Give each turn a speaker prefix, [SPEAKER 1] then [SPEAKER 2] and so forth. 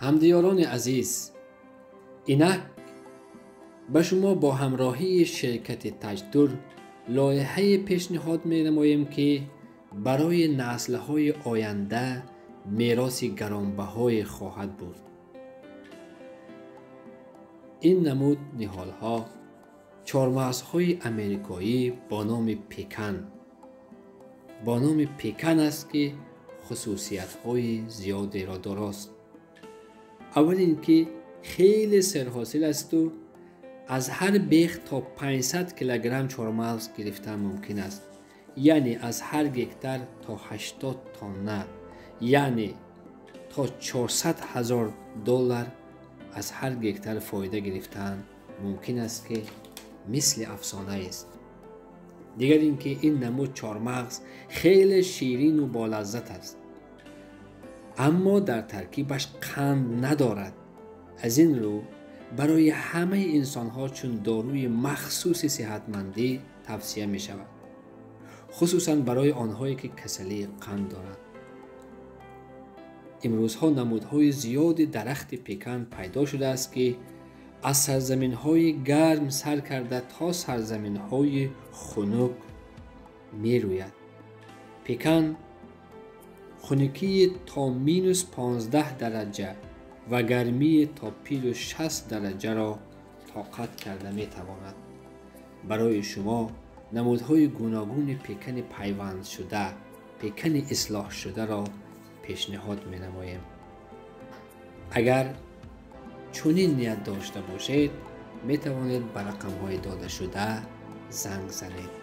[SPEAKER 1] Ҳамдиёрони азиз, инак ба шумо бо ҳамроҳии ширкати Таҷтур лоиҳае пешниҳод менамоем, ки барои наслҳои оянда мероси гаронбаҳое хоҳад буд. Ин намуд ниҳолҳо чормағзҳои амрикоӣ бо номи пекан бо номи пекан аст, ки хусусиятҳои зиёдеро дорост. Аввал ин ки хеле серҳосил асту аз ҳар бех то 500 килограмм чормағз гирифтан мумкин аст, яъне аз ҳар гектар то 80 тонна, яъне то 400 ҳазор доллар аз ҳар гектар фоида гирифтан мумкин аст, ки мисли афсонаест. Дигар ин ки ин намуд чормағз хеле ширину болаззат аст, аммо дар таркибаш қанд надорад. Аз ин рӯ барои ҳамаи инсонҳо чун доруи махсуси сиҳатмандӣ тавсия мешавад, хусусан барои онҳое ки касалии қанд доранд. Имрӯзҳо намудҳои зиёди дарахти пекан пайдо шудааст, ки аз сарзаминҳои гарм сар карда то сарзаминҳои хунук мерӯяд. Пекан хунукии то минус 15 дараҷа ва гармии то плюс 60 дараҷаро тоқат карда метавонад. Барои шумо намудҳои гуногуни пекани пайвандшуда, пекани ислоҳшударо пешниҳод менамоем. Агар чунин ният дошта бошед, метавонед ба рақамҳои додашуда занг занед.